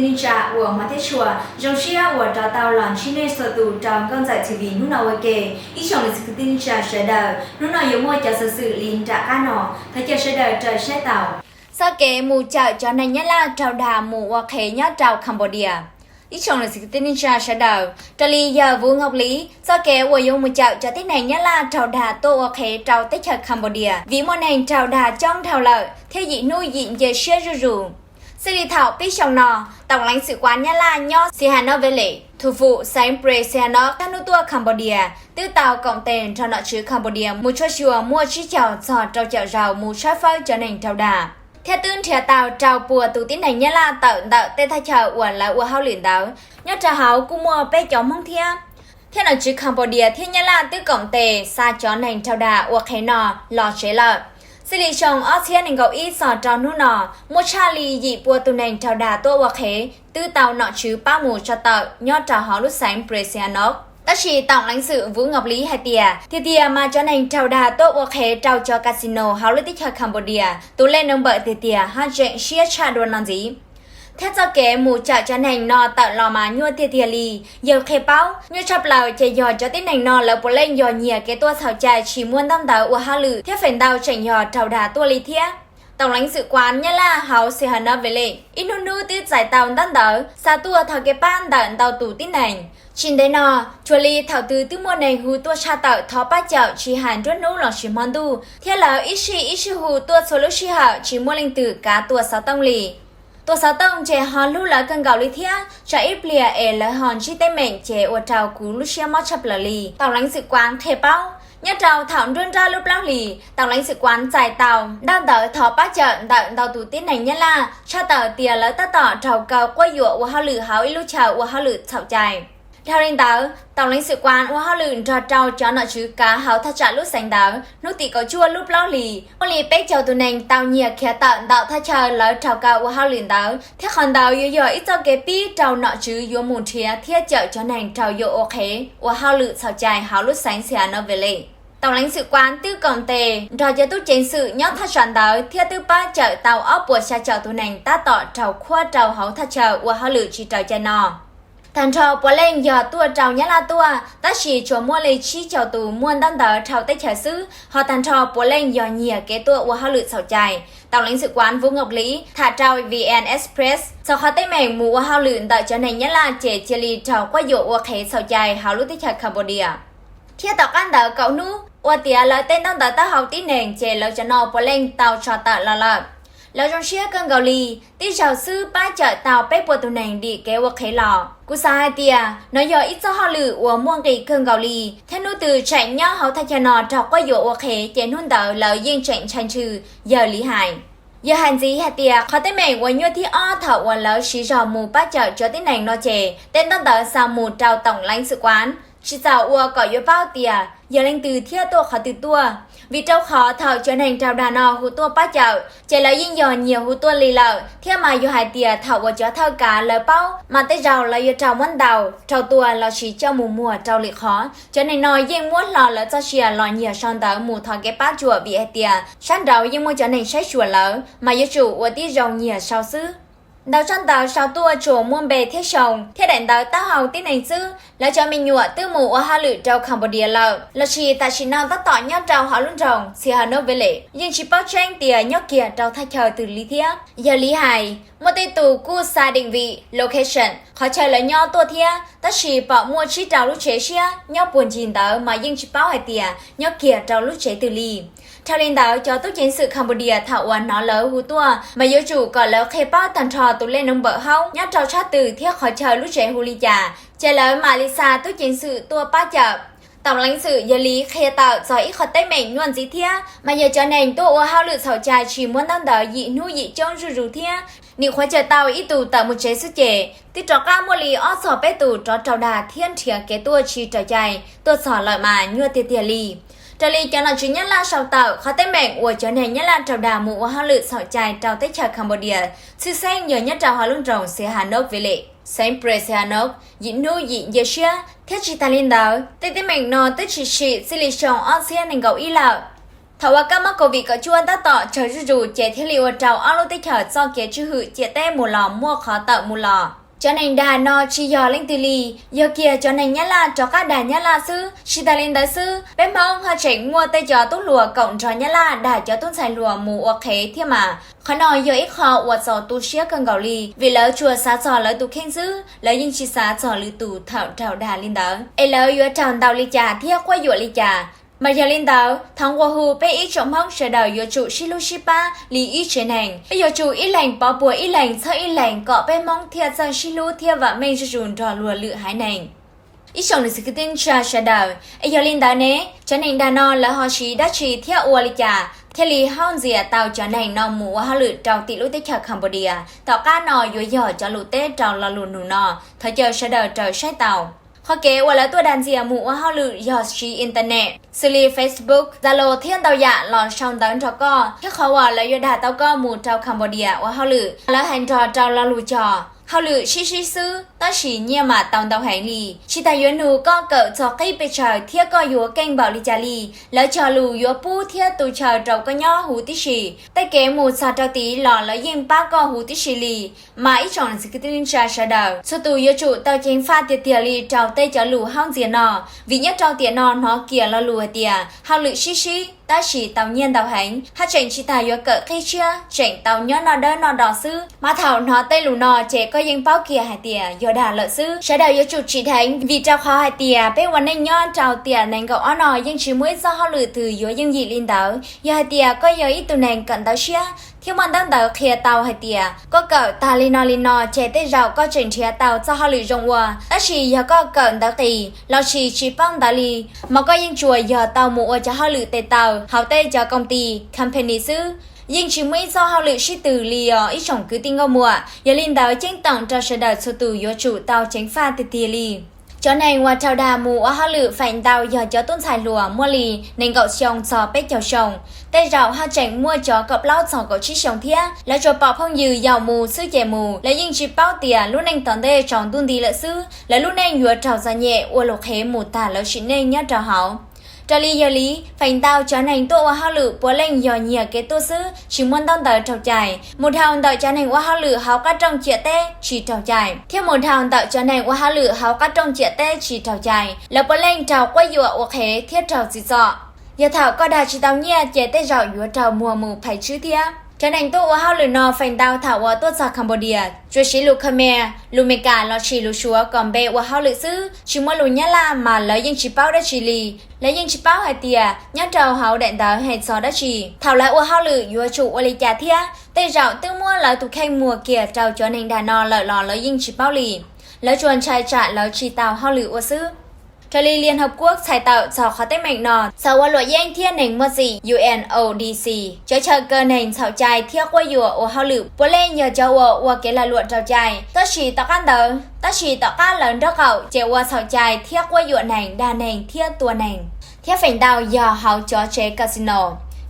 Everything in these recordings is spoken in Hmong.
Tij neej tsa uas hmov thiab tshua, zoo siab uas rov tau los ntsib nej txhua tus rau Nkauj Ntxawm T V hnub no ua ke. Ib tsoom niam txiv kwv tij neej tsa sawv daws, hnub no yuav muaj cov xov xwm li nram qab no, thov caw sawv daws raws saib tau. Txoj kev mus cawm cov neeg Nyab Laj raug dag mus ua qhev nyob rau Cambodia. Ib tsoom niam txiv kwv tij neej tsa sawv daws, raws li yawg Vuv Ngok Lis, txoj kev uas yuav mus cawm cov tib neeg Nyab Laj raug dag tuaj ua qhev rau teb chaws Cambodia vim muaj neeg raug dag coob dhau lawm thiab yim hnub yim nce siab zuj zus. Txij li thaum pib xyoo no, Tổng lãnh sự quán Nyab Laj nyob Sihanouk Valley, thủ phủ xeev Phra Sihanouk, sab hnub tuaj Cambodia, twb tau koom tes nrog nom tswv Cambodia mus tshuaj xyuas muaj tsib caug txog rau caum zaus mus tshawb fawb cov neeg raug dag, thiab twb nrhiav tau rau pua tus tib neeg Nyab Laj tawm ntawm tej thaj chaw uas lawv ua hauj lwm ntawd, nyob rau hauv kuj muaj peb cov Hmoob thiab. Thiab nom tswv Cambodia thiab Nyab Laj twb koom tes xa cov neeg raug dag ua qhev no los tsev lawm. Txij li xyoo ob txhiab nees nkaum ib txog rau hnub no, muaj tshaj li yim pua tus neeg raug dag tuaj ua qhev twb tau nom tswv pab mus tso tawm nyob rau hauv lub xeev Phra Sihanouk. Tab sis Tổng lãnh sự Vuv Ngok Lis hais tias, tiag tiag mas cov neeg raug dag tuaj ua qhev rau cov casino hauv lub teb chaws Cambodia tus lej nov npawm tiag tiag haj tseem siab tshaj dua no ntxiv. Thiab txoj kev mus cawm cov neeg no tawm los mas nyuaj tiag tiag li. Yawg qhia paub, nyuaj tshaj plaws ces yog cov tib neeg no lawv puav leej yog nyiag kev tuaj txhaum cai tsis muaj ntaub ntawv ua hauj lwm thiab feem ntau tseem yog raug dag tuaj li thiab. Tổng lãnh sự quán Nyab Laj hauv Sihanouk Valley ib hnub hnub twb txais tau ntaub ntawv xa tuaj thov kev pab ntawm ntau tus tib neeg. Tsis ntev no, cuag li thaum twg twb muaj neeg hu tuaj tshaj tawm thov pab cawm tsis hais nruab hnub lossis hmo ntuj, thiab lawv ib sij ib sij hu tuaj txhua lub sij hawm tsis muaj leej twg kav tua xov tooj li. Tua xov tooj ces ho hlub lawv kawg nkaus li thiab, tsam ib pliag es lawv ho ntsib teeb meem ces ua rau kuv lub siab mob tshaj plaws li, Tổng lãnh sự quán qhia paub. Nyob rau thaum nruab nrab lub plaub hlis, Tổng lãnh sự quán txais tau ntaub ntawv thov pab cawm ntawm ntau tus tib neeg Nyab Laj tshaj tawm tias lawv tab tom raug kaw quab yuam ua hauj lwm hauv ib lub chaw ua hauj lwm txhaum cai. Dhau li ntawd, Tổng lãnh sự quán ua hauj lwm nrog rau cov nom tswv kav hauv thaj tsam lub xeev ntawd hnub tim kaum cuaj lub plaub hlis, muaj li peb caug tus neeg tau nyiag khiav tawm ntawm thaj chaw lawv raug kaw ua hauj lwm ntawd, thiab qhov ntawd yuav yog ib txoj kev pib rau nom tswv yuav mus nrhiav thiab cawm cov neeg raug yuam ua qhev ua hauj lwm txhaum cai hauv lub xeev Sihanouk Valley. Tổng lãnh sự quán twb koom tes nrog cov tub ceev xwm nyob thaj tsam ntawd thiab twb pab cawm tau ob puas xya caum tus neeg tab tom raug khuab rau hauv thaj chaw ua hauj lwm tsis raws cai no. Tag nrho puav leej yog tuaj rau Nyab Laj tuaj, tab sis tsuas muaj li tsib caug tus muaj ntaub ntawv dhau teb chaws xwb, ho tag nrho puav leej yog nyiag kev tuaj ua hauj lwm txhaum cai. Tổng lãnh sự quán Vuv Ngok Lis tham rau VN Express txog qhov teeb meem mus ua hauj lwm ntawm cov neeg Nyab Laj ces cia li raug quab yuam ua qhev txhaum cai hauv lub teb chaws Cambodia. Thiab tom qab ntawd kaum hnub ua tiav lawv tej ntaub ntawv taub hau tib neeg ces lawv cov no puav leej tau tso tawm los lawm. Lawv zoo siab kawg nkaus li, tib zaug xwb pab cawm tau peb puas tus neeg dim kev ua qhev los. Kuv xav hais tias nov yog ib txoj hauj lwm uas muaj nqis kawg nkaus li, thiab hnub twg tseem nyob hauv thaj chaw no raug quab yuam ua qhev ces hnub ntawd lawv yeej tseem ntshai ntswg, yawg Lis hais. Yawg hais ntxiv hais tias qhov teeb meem uas nyuaj thib ob thaum uas lawv siv zog mus pab cawm cov tib neeg no ces tej ntaub ntawv xa mus rau Tổng lãnh sự quán tsis txaus ua kom yuav paub tias yog leej twg thiab tuaj qhov twg tuaj. Vim rau qhov thaum cov neeg raug dag no hu tuaj pab cawm ces lawv yeej yog nyiag hu tuaj li lawm, thiab mas yog hais tias thaum uas cov thawj kav lawv paub mas tej zaug lawv yuav raug muab ntaus, raug tua lossis coj mus muag rau lwm qhov. Cov neeg no yeej muab hlo lawv txoj sia los nyiag sau ntawv mus thov kev pab tsuam vim hais tias sab nraud yeej muaj cov neeg saib xyuas lawv mas yuav tsum ua tib zoo nyiag sau xwb. Ntau tsob ntawv sau tuaj tsuas muaj npe thiab xyoo thiab daim ntawv taub hau tib neeg xwb. Lawv cov me nyuam twb mus ua hauj lwm rau Cambodia lawm lossis tam sim no tab tom nyob rau hauv lub nroog Sihanouk Valley, yeej tsis paub tseeb tias nyob kiag rau thaj chaw twg li thiab. Yawg Lis hais, muaj tej tus kuj xa định vị, location, qhov chaw lawv nyob tuaj thiab, tab sis pom muaj tsib rau lub tsev siab nyob puag ncig ntawd mas yeej tsis paub hais tias nyob kiag rau lub tsev twg li. Dhau li ntawd, cov tub ceev xwm Cambodia thaum uas hnov lawv hu tuaj mas yuav tsum kom lawv qhia paub tag nrho tus lej nov npawm hauv nyob rau tshab twg thiab qhov chaw lub tsev hu li cas, ces lawv mam li xa tub ceev xwm tuaj pab cawm. Tổng lãnh sự Yawg Lis qhia tawm txog ib qhov teeb meem nyuaj ntxiv thiab, mas yog cov neeg tuaj ua hauj lwm txhaum cai tsis muab ntaub ntawv yim hnub yim coob zuj zus thiab. Nim qhuav cawm tau ib tug tawm mus tsev xwb ces twb rov qab muaj li ob txog peb tus rov raug dag thiab nrhiav kev tuaj tsis raws cai tuaj txog lawm mas nyuaj tiag tiag li. Raws li cov nom tswv Nyab Laj sau tawm, qhov teeb meem uas cov neeg Nyab Laj raug dag mus ua hauj lwm txhaum cai rau teb chaws Cambodia tshwj xeeb yog nyob rau hauv lub nroog Sihanouk Valley, xeev Phra Sihanouk, yim hnub yim nce siab, thiab tsis tas li ntawd, tej teeb meem no twb tshwm sim txij li xyoo ob txhiab nees nkaum ib lawm. Thaum uas kab mob COVID kaum cuaj tab tom tsawg zuj zus ces thiaj li ua rau ob lub teb chaws txoj kev tswj hwm ciam teb mus los muaj qhov tawm mus los. Cov neeg dag no tsis yog leej twg li, yog kiag cov neeg Nyab Laj rov qab dag Nyab Laj xwb. Tsis tas li ntawd xwb, peb Hmoob haj tseem muaj tej cov tub hluas koom nrog Nyab Laj dag cov tub ntxhais hluas mus ua qhev thiab mas. Qhov no yog ib qho uas txaus tu siab kawg nkaus li, vim lawv tsuas xav txog lawv tus kheej xwb, lawv yeej tsis xav txog lwm tus thaum raug dag li ntawd es lawv yuav raug ntaus li cas thiab quab yuam li cas. Mas yog li ntawd, thov nqua hu peb ib tsoom Hmoob sawv daws yuav tsum sib hlub sib pab li ib tsev neeg. Peb yuav tsum ib leeg pov puag ib leeg, txhawb ib leeg kom peb Hmoob thiaj txawj sib hlub thiab vam meej zuj zus nrog luag lwm haiv neeg. Ib tsoom niam txiv kwv tij neej tsa sawv daws, es yog li ntawd ne, cov neeg dag no lawv ho siv dab tsi thiab ua li cas thiaj li haub ntxias tau cov neeg no mus ua hauj lwm rau tim lub teb chaws Cambodia? Tom qab no yuav yog cov lus teb rau lo lus nug no, thov caw sawv daws raws saib tau. Qhov kev uas lawv tuaj dag ntxias mus ua hauj lwm yog siv internet xws li Facebook, Zalo thiab ntau yam los sau ntawv nrog koj, thiab qhov uas lawv yuav dag tau koj mus rau Cambodia ua hauj lwm, lawv hais nrog rau lo lus cog hauj lwm sib sib xwb, tab sis nyiaj mas tau ntau heev li. Tsis tas yuav nug koj kawm txog qib pes tsawg thiab koj yuav keej npaum li cas li, lawv cog lus yuav pub thiab tu chaw rau koj nyob huv tib si. Tej kev mus txog rau tid los lawv yeej pab koj huv tib si li. Mas ib tsoom niam txiv kwv tij neej tsa sawv daws, txhua tus yuav tsum tau ceev faj tiag tiag li rau tej cov lus haub ntxias no, vim nyob rau tiam no hnov kiag lo lus hais tias hauj lwm sib sib tab sis tau nyiaj ntau heev, haj tseem tsis tas yuav kawm qib tshiab, tseem tau nyob noj dawb noj do xwb. Mas thaum hnov tej lus no ces koj yeej paub kiag hais tias yog dag lawm xwb. Sawv daws yuav tsum tsim dheev, vim rau qhov hais tias peb ua neej nyob rau tiam nees nkaum ob no yeej tsis muaj ib txoj hauj lwm twg yuav yooj yim li ntawd. Yog hais tias koj yog ib tug neeg kawm ntawv siab thiab muaj ntaub ntawv qhia tau hais tias koj kawm tag li no li no ces tej zaum koj tseem nrhiav tau txoj hauj lwm zoo ua. Tab sis yog koj kawm ntawv qis lossis tsis paub ntawv li, mas koj yeej tsuas yog tau mus ua cov hauj lwm tes taw hauv tej cov koom ti, company xwb, yeej tsis muaj ib txoj hauj lwm sib tw li os ib tsoom kwv tij nkauj muam. Yog li ntawd ceeb toom rau sawv daws txhua tus yuav tsum tau ceev faj tiag tiag li. Cov neeg uas raug dag mus ua hauj lwm feem ntau yog cov tub ntxhais hluas muaj li nees nkaum xyoo txog peb caug xyoo, tej zaum haj tseem muaj cov kaum plaub txog kaum tsib xyoo thiab. Lawv tsuas pom phooj ywg yaum mus xwb ces mus, lawv yeej tsis paub tias lub neej tom ntej tsaus ntuj nti lawm xwb, lawv lub neej yuav raug txom nyem ua luag qhev mus tag lawv sim neej nyob rau hauv. Raws li yog li, feem ntau cov neeg tuaj ua hauj lwm puav leej yog nyiag kev tuaj xwb, tsis muaj ntaub ntawv raug cai. Mus dhau ntawm cov neeg ua hauj lwm hauv qab rooj ciam teb tsis raug cai, thiab mus dhau ntawm cov neeg ua hauj lwm hauv qab rooj ciam teb tsis raug cai, lawv puav leej raug quab yuam ua qhev thiab raug txim txom. Yog thaum koj dag tsis tau nyiaj ces tej zaum yuav raug muag mus phais tswb thiab. Cov neeg tuaj ua hauj lwm no feem ntau thaum uas tuaj txog Cambodia tsuas siv lus Khmer, lus Meskas lossis lus Suav kom npe ua hauj lwm xwb, tsis muaj lus Nyab Laj mas lawv yeej tsis paub dab tsi li. Lawv yeej tsis paub hais tias nyob rau hauv daim ntawv hais txog dab tsi, thaum lawv ua hauj lwm yuav tsum ua li cas thiab. Tej zaum twb muab lawv tus kheej muag kiag rau cov neeg dag no lawm los lawv yeej tsis paub li. Lawv tsuas ntshai tsam lawv tsis tau hauj lwm ua xwb. Raws li Liên Hợp Quốc txhais tawm txog qhov teeb meem no, txawm ua luam yeeb thiab neeg muaj txim UNODC, cov chaw kaw neeg txhaum cai thiab quab yuam ua hauj lwm puav leej yog cov uas ua kev lag luam raug cai, tab sis tom qab ntawd, tab sis tom qab lawv nraub qaum ces ua txhaum cai thiab quab yuam neeg, dag neeg thiab tua neeg, thiab feem ntau yog hauv cov tsev casino.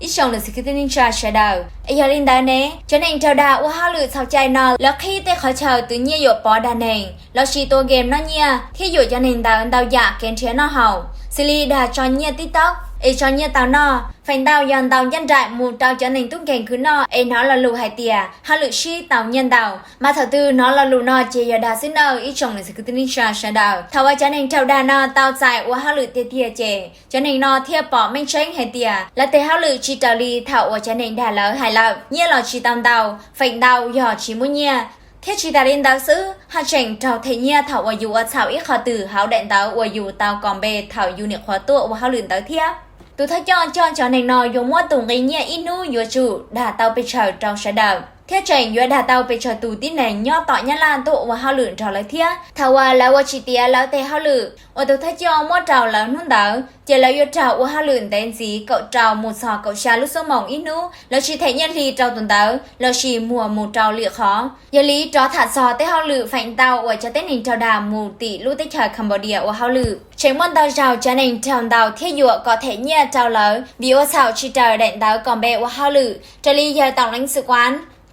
Ib tsoom niam txiv kwv tij neej tsa sawv daws, es yog li ntawd ne, cov neeg raug dag ua hauj lwm txhaum cai no lawv qhib tej qhov chaw twv nyiaj yuam pov dag neeg lossis tua game noj nyiaj thiab yuam cov neeg ntawd ntau yam kev nrhiav noj haus, xws li dag tso nyiaj TikTok es tso nyiaj tau noj. Feem ntau yog ntaus ncaj nraim mus rau cov neeg tub nkeeg khwv noj es hnov lo lus hais tias hauj lwm sib tau nyiaj ntau, mas thaum twg hnov lo lus no ces yog dag xwb nawj ib tsoom niam txiv kwv tij neej tsa sawv daws. Thaum uas cov neeg raug dag no tau txais ua hauj lwm tiag tiag ces cov neeg no thiaj pom meej tseeb hais tias lawv tes hauj lwm tsis raws li thaum uas cov neeg dag lawv hais lawm, nyiaj los tsis tau ntau, feem ntau yog tsis muaj nyiaj. Thiab tsis tas li ntawd xwb, haj tseem raug them nyiaj thaum uas yus ua txhaum ib qho twg hauv daim ntawv uas yus tau kos npe thaum yus nyuam qhuav tuaj ua hauj lwm ntawd thiab. Tus thawj coj coj cov neeg no yuav muab tus nqi nyiaj ib hnub yuav tsum dag tau pes tsawg rau sawv daws, thiab tseem yuav dag tau pes tsawg tus tib neeg nyob tom Nyab Laj tuaj ua hauj lwm nrog lawv thiab. Thaum uas lawv ua tsis tiav lawv tes hauj lwm uas tus thawj coj muab rau lawv hnub ntawd ces lawv yuav raug ua hauj lwm ntev ntxiv kaum rau mus txog kaum xya lub xuab moos ib hnub, lawv tsis them nyiaj hli rau tus ntawd lossis muag mus rau lwm qhov. Yog li rov tham txog tej hauj lwm feem ntau uas cov tib neeg raug dag mus tim lub teb chaws Cambodia ua hauj lwm, tseem muaj ntau zaug cov neeg raug ntaus thiab yuam kom them nyiaj rau lawv vim ua txhaum tsis raws daim ntawv kos npe ua hauj lwm. Raws li yawg tổng lãnh sự quán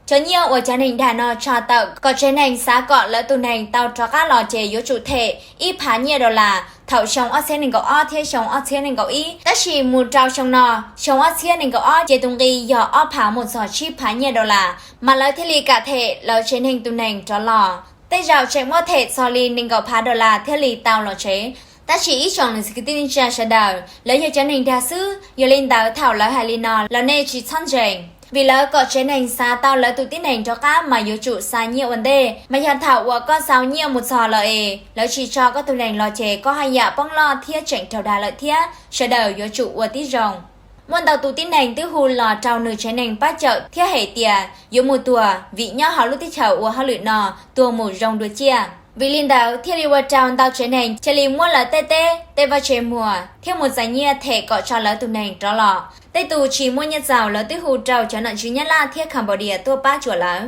Cov nyiaj uas cov neeg dag no tso tawm kom tsev neeg xav kom lawv tus neeg tau rov qab los ces yuav tsum them ib phav nyiaj dollar thaum xyoo ob txhiab nees nkaum ob thiab xyoo ob txhiab nees nkaum ib, tab sis mus rau xyoo no, xyoo ob txhiab nees nkaum ob ces tus nqi yog ob phav mus txog tsib phav nyiaj dollar, mas lawv thiaj li kam them lawv tsev neeg tus neeg rov los. Tej zaum tseem muab them txog li nees nkaum phav dollar thiaj li tau los tsev. Tab sis ib tsoom niam txiv kwv tij neej tsa sawv daws, lawv yog cov neeg dag xwb, yog li ntawd thaum lawv hais li no los nej tsis txhob ntseeg, vim lawv kom tsev neeg xav tau lawv tus tib neeg rov qab mas yuav tsum xa nyiaj ua ntej, mas yog thaum uas koj xa nyiaj mus txog lawm es lawv tsis tso koj tus neeg los ces koj haj yam poob loj thiab tseem raug dag lawm thiab, sawv daws yuav tsum ua tib zoo. Muaj ntau tus tib neeg twb hu los rau nws tsev neeg pab cawm thiab hais tias yuav mus tuag vim nyob hauv lub teb chaws ua hauj lwm no tuag mus zoo dua ciaj. Vim li ntawd thiaj li ua rau ntau tsev neeg cia li muab lawv tej teb tej vaj tse muag thiab mus txais nyiaj them kom tso lawv tus neeg rov los. Tej tus tsis muaj nyiaj txaus lawv twb hu rau cov nom tswv Nyab Laj thiab Cambodia tuaj pab cuam lawv.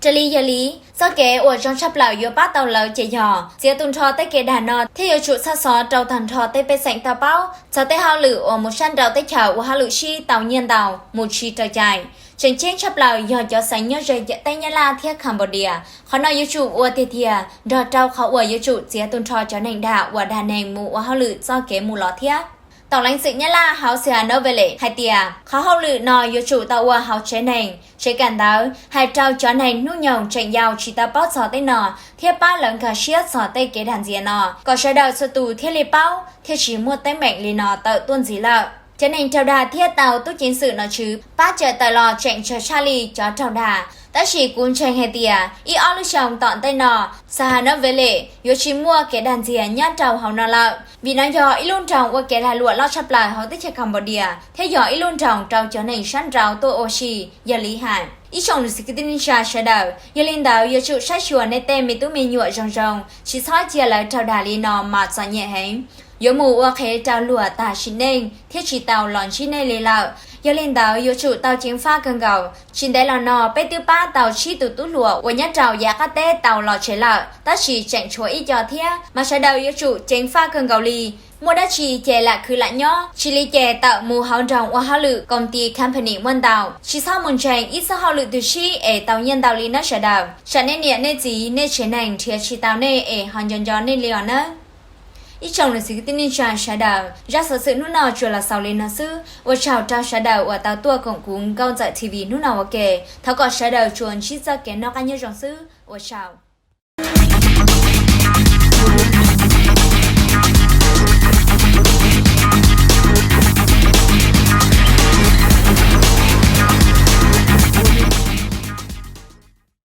Raws li yog li, txoj kev uas zoo tshaj plaws yuav pab tau lawv ces yog txiav tu nrho tej kev dag no thiab yuav tsum txhawj xov rau tag nrho tej pej xeem tau paub txog tej hauj lwm uas mus sab nraum teb chaws ua hauj lwm sib tau nyiaj ntau mus tsis raws cai. Tseem ceeb tshaj plaws yog cov xeem nyob ze teb Nyab Laj thiab Cambodia, qhov no yuav tsum ua tiag tiag nrog rau qhov uas yuav tsum txiav tu nrho cov neeg dag uas dag neeg mus ua hauj lwm txoj kev mus los thiab. Tổng lãnh sự Nyab Laj hauv Sihanoukville hais tias qhov hauj lwm no yuav tsum tau ua hauv tsev neeg, tsev kawm ntawv, hais rau cov neeg hnub nyoog tseem yau tsis tau paub txog tej no thiab pab lawv nkag siab txog tej kev dag ntxias no kom sawv daws txhua tus thiaj li paub thiaj tsis muaj teeb meem li no tawm tuaj ntxiv lawm. Cov neeg raug dag thiab tau tub ceev xwm nom tswv pab cawm tawm los tseem tsawg tshaj li cov raug dag, tab sis kuv ntseeg hais tias ib ob lub xyoo tom ntej no, Sihanoukville yuav tsis muaj kev dag ntxias nyob rau hauv no lawm, vim no yog ib lub nroog ua kev lag luam loj tshaj plaws hauv teb chaws Cambodia thiab yog ib lub nroog rau cov neeg sab nraud tuaj ua si. Yog li hais, ib tsoom niam txiv kwv tij neej tsa sawv daws, yog li ntawd yuav tsum saib xyuas nej tej me tub me nyuam zoo zoo, tsis txhob cia lawv raug dag li no mas txom nyem heev, yuav mus ua qhev rau luag tag sim neej thiab tsis tau los ntsib nej li lawm. Yog li ntawd yuav tsum tau ceev faj kawg nkaus. Tsis ntev los no peb twb pab tau tsib tus tub hluas uas nyob rau yav qab teb tau los tsev lawm, tab sis tseem tshuav ib co thiab, mas sawv daws yuav tsum ceev faj kawg nkaus li. Muaj dab tsi ces lam khwv lam nyob, tsis li ces tawm mus hauv nroog ua hauj lwm, koom tis company muaj ntau. Tsis txhob mus ntseeg ib txoj hauj lwm twg sib es tau nyiaj ntau li nawb sawv daws. Tsam nej niam nej txiv nej tsev neeg nrhiav tsis tau nej es ho nco nco nej li os nawb. Ib tsoom niam txiv kwv tij neej tsa sawv daws, zaj xov xwm hnub no tsuas los xaus li no xwb. Ua tsaug rau sawv daws uas tau tuaj koom kuv Nkauj Ntxawm T V hnub no ua ke. Thov kom sawv daws tsuas ntsib txoj kev noj qab nyob zoo xwb. Ua tsaug.